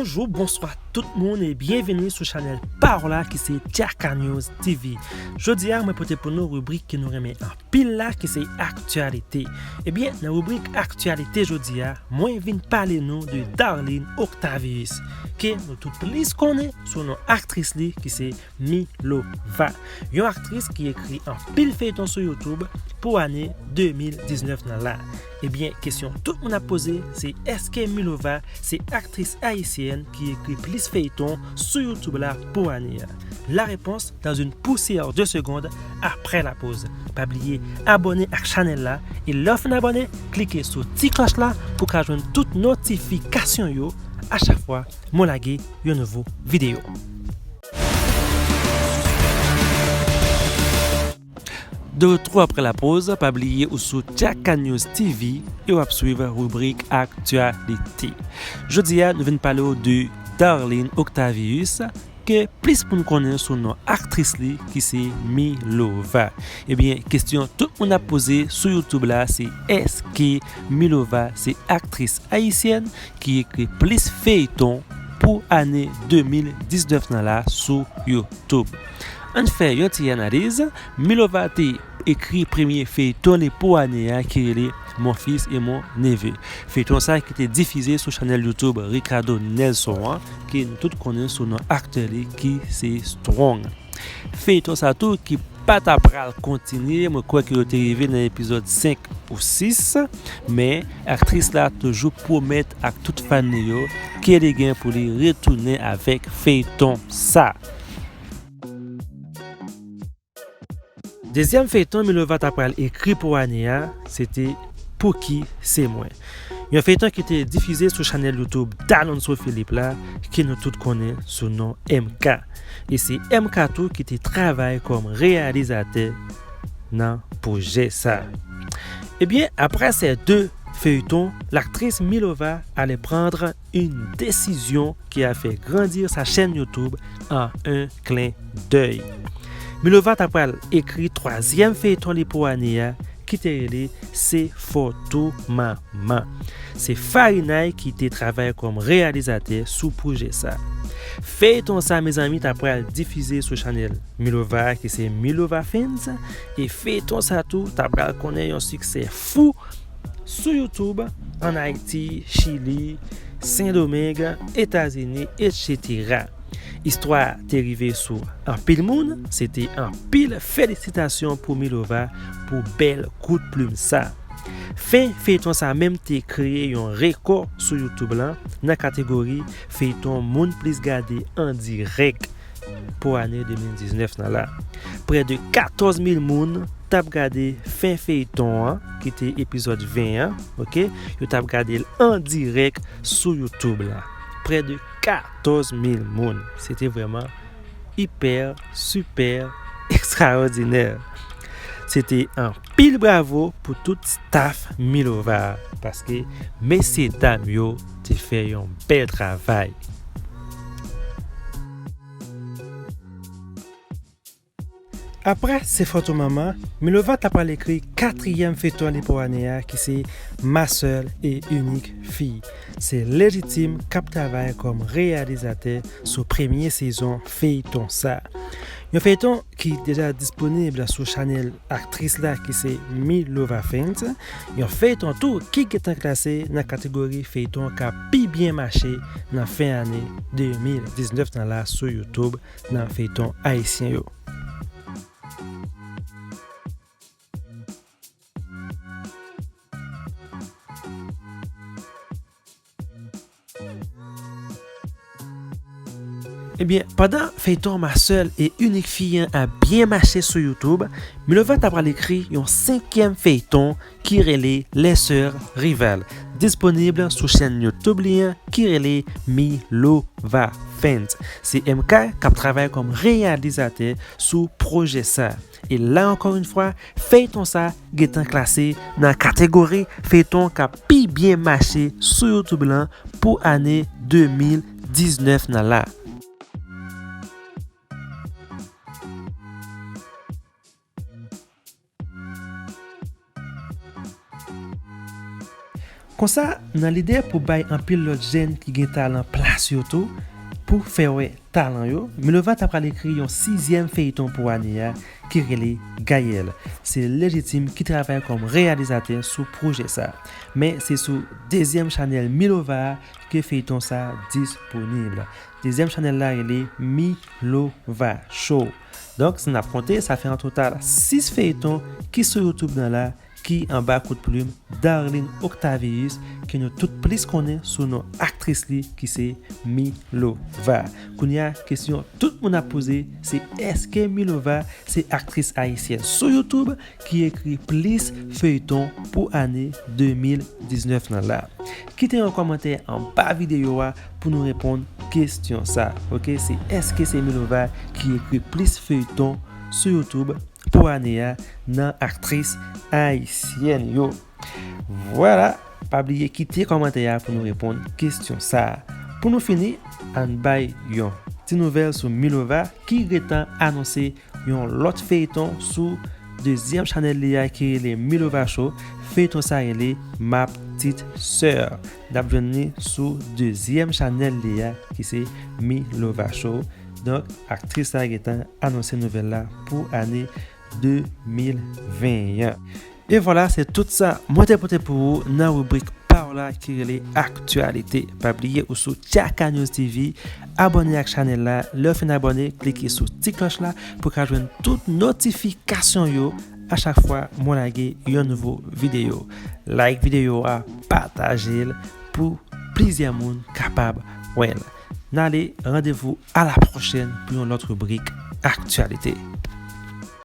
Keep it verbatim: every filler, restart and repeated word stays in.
Bonjou, bonswa tout moun e byenveni sou chanèl pa w la ki se Tchaka News T V. Jodi a, mwen pote pou nou ribrik ke nou renmen anpil la ki se aktyalite. Ebyen, nan ribrik aktyalite jodi a, mwen vin pale nou de Darline Octavius, ke nou tout plis konnen sou non aktris li ki se Milova, yon aktris ki ekri anpil feyton sou YouTube pou ane de mil diznèf nan la. Ebyen, kesyon tout moun ap poze, se èske Milova se aktris ayisyèn ki ekri plis feyton sou YouTube la pou ane a? La réponse dans une poussière de seconde après la pause. Pa bliye abòne ak chanèl la, e lè w fin abòne, klike sou ti klòch la pou w ka jwenn tout notifikasyon yo a chak fwa mwen lage yon nouvo videyo. De retour après la pause, pa bliye ou sou Tchaka News T V e w ap swiv ribrik aktyalite. Jodi a, nou vin pale w de Darline Octavius, ke plis moun konnen sou non aktris li ki se Milova. Ebyen, kesyon tout moun ap poze sou YouTube la se èske Milova se aktris ayisyèn ki ekri plis feyton pou ane de mil diznèf nan la sou YouTube? Ann fè yon ti analiz. Milova te ekri premye feyton li pou ane a ki rele Mon fils et mon neveu. Feyton sa ki te difize sou chanèl YouTube Ricardo Nelson an, ke nou tout konnen sou non aktè li ki se Strong. Feyton sa tou ki pa ta pral kontinye, mwen kwè ke yo te rive nan epizòd senk ou sis, men aktris la toujou pwomèt ak tout fan li yo ke li gen pou li retounen avèk feyton sa. Dezyèm feyton Milova ta pral ekri pou ane a, se te Pouki se mwen. Yon feyton ki te difize sou chanèl YouTube Dalonso Philippe la, ke nou tout konnen sou non M K. E se M K tou ki te travay kòm reyalizatè nan pwojè sa. Ebyen, après ces deux feuilletons, l'actrice Milova allait prendre une décision qui a fait grandir sa chaîne YouTube en un clin d'œil. Milova ta pral ekri twazyèm feyton li pou ane a, ki te rele Se Fòtou Manman. Se Farinay ki te travay kòm reyalizatè sou pwojè sa. Feyton sa, mezanmi, ta pral difize sou chanèl Milova, ki se Milova Films, e feyton sa tou ta pral konnen yon siksè fou sou YouTube, ann Ayiti, Chili, Sendomeng, Etazini, etsetera. Istwa a te rive sou anpil moun, se te anpil felisitasyon pou Milova pou bèl kout plim sa. Fen feyton sa menm te kreye yon rekò sou YouTube lan nan kategori feyton moun plis gade an dirèk pou ane de mil diznèf nan la. Prè de katòz mil moun t ap gade fen feyton an, ki te epizòd ven an, oke? Yo t ap gade l an dirèk sou YouTube la. Prè de katòz mil moun. Se te vrèman ipè, sipè, ekstraòdinè. Se te anpil bravo pou tout staff Milova, paske mesye dam yo te fè yon bèl travay. Apre Se Fòtou Manman, Milova ta pral ekri katriyèm feyton li pou ane a, ki se Ma seule et unique fille. Se Légitime k ap travay kòm reyalizatè sou premye sezon feyton sa. Yon feyton ki deja disponib sou chanèl aktris la ki se Milova Films. Yon feyton tou ki gentan klase nan kategori feyton k ap pi byen mache nan fen ane de mil diznèf nan la sou YouTube nan feyton ayisyen yo. Ebyen, pandan feyton Ma seule et unique fille an ap byen mache sou YouTube, Milova ta pral ekri yon senkyèm feyton ki rele Les Sœurs Rivales, disponib sou chèn YouTube li an ki rele Milova Films. Se M K k ap travay kòm reyalizatè sou pwojè sa. E la ankò yon fwa, feyton sa gentan klase nan kategori feyton k ap pi byen mache sou YouTube lan pou ane de mil diznèf nan la. Konsa, nan lide pou bay anpil lòt jèn ki gen talan plas yo tou, pou fè wè talan yo, Milova ta pral ekri yon sizyèm feyton pou ane a ki rele Gaëlle. Se Lejitim ki travay kòm reyalizatè sou pwojè sa. Men se sou dezyèm chanèl Milova a ke feyton sa disponib. Dezyèm chanèl la rele Milova Show. Donk, si n ap konte, sa fè an total sis feyton ki sou YouTube nan la, ki anba kout plim Darline Octavius, ke nou tout plis konnen sou non aktris li ki se Milova. Kounye a, kesyon tout moun ap poze, se èske Milova se aktris ayisyèn sou YouTube ki ekri plis feyton pou ane de mil diznèf nan la? Kite yon kòmantè anba videyo a pou nou reponn kesyon sa. Oke, se èske se Milova ki ekri plis feyton sou YouTube pou ane a nan aktris ayisyèn yo? Vwala, pa bliye kite kòmantè a pou nou reponn kesyon sa a. Pou nou fini, ann bay yon ti nouvèl sou Milova ki gentan anonse yon lòt feyton sou dezyèm chanèl li a ki rele Milova Show. Feyton sa rele Ma Petite Sœur. N ap jwenn li sou dezyèm chanèl li a ki se Milova Show. Donk, aktris la gentan anonse nouvèl la pou ane de mil venteyen. E vwala, se tout sa mwen te pote pou ou nan ribrik pa w la ki rele Aktyalite. Pa bliye ou sou Tchaka News T V, abòne ak chanèl la. Lè w fin abòne, klike sou ti klòch la pou w ka jwenn tout notifikasyon yo a chak fwa mwen lage yon nouvo videyo. Like videyo a, pataje l pou plizyè moun kapab wè l. N ale, randevou a la pwochèn pou yon lòt ribrik Aktyalite.